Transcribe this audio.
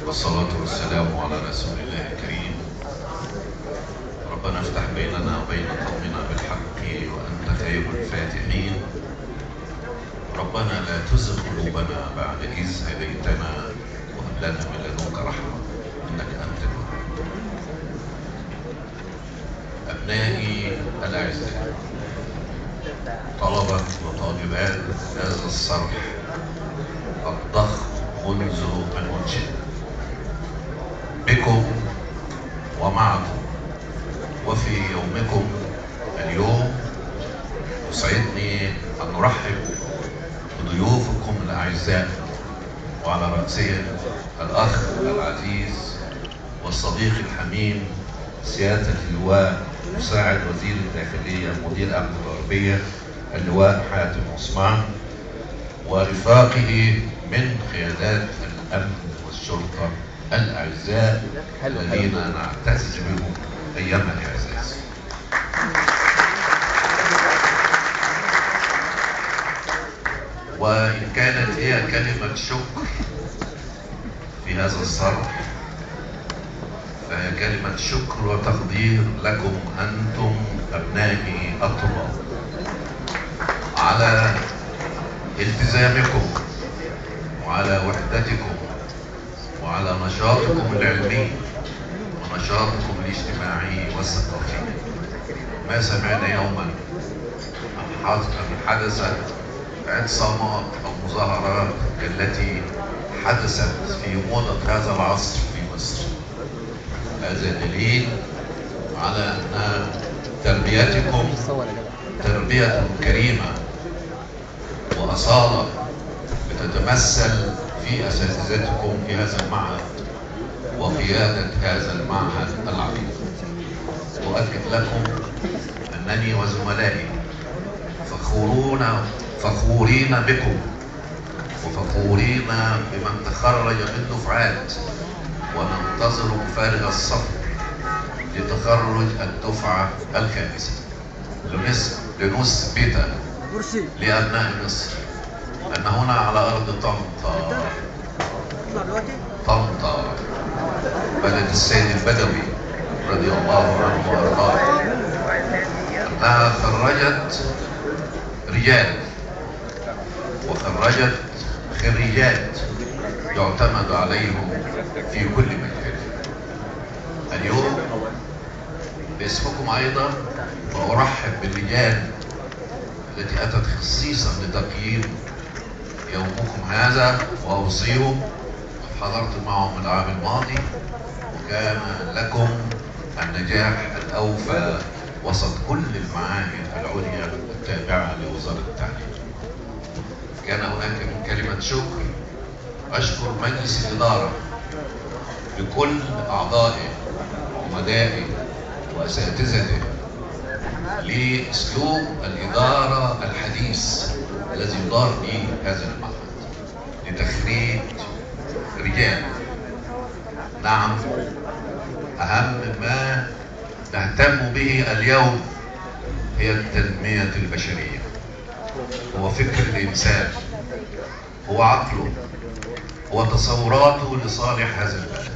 والصلاة والسلام على رسول الله الكريم. ربنا افتح بيننا وبين قومنا بالحق وأنت خير الفاتحين. ربنا لا تزغ قلوبنا بعد إذ هديتنا وهب لنا من لدنك رحمة إنك أنت الوهاب. أبنائي الأعزاء، طلبة وطالبات هذا الصرح الضخم منذ أن أنشئ، بكم ومعكم وفي يومكم اليوم يسعدني أن أرحب بضيوفكم الأعزاء، وعلى رأسهم الأخ العزيز والصديق الحميم سيادة اللواء مساعد وزير الداخلية مدير الأمن الغربية اللواء حاتم عثمان، ورفاقه من قيادات الأمن والشرطة الأعزاء الذين نعتز بهم أيام الإعزاز. وإن كانت هي كلمة شكر في هذا الصرح، فهي كلمة شكر وتقدير لكم أنتم أبنائي الطلاب على التزامكم وعلى وحدتكم وعلى نشاطكم العلمي ونشاطكم الاجتماعي والثقافي. ما سمعنا يوما أن حدثت اعتصامات أو مظاهرات كالتي حدثت في موضة هذا العصر في مصر. هذا دليل على أن تربيتكم تربية كريمة وأصالة بتتمثل في أساتذتكم في هذا المعهد وقيادة هذا المعهد العظيم. أؤكد لكم أنني وزملائي فخورين بكم وفخورين بمن تخرج من دفعات، وننتظر بفارغ الصبر لتخرج الدفعة الخامسة لنثبت لأبناء مصر أن هنا على أرض طنطا بلد السيد البدوي رضي الله عنه وأرضاه، أنها خرجت رجال وخرجت خريجات يعتمد عليهم في كل مكان. اليوم باسمكم أيضا وأرحب باللجان التي أتت خصيصا لتقييم يومكم هذا، وأوصيهم حضرت معهم العام الماضي وكان لكم النجاح الأوفى وسط كل المعاهد العليا التابعة لوزارة التعليم. كان هناك من كلمة شكر أشكر مجلس الإدارة بكل أعضائه ومدائه وأساتذته لأسلوب الإدارة الحديث الذي يدار به هذا المعهد لتخريج رجال. نعم، أهم ما نهتم به اليوم هي التنمية البشرية، هو فكر الإنسان، هو عقله، هو تصوراته لصالح هذا البلد.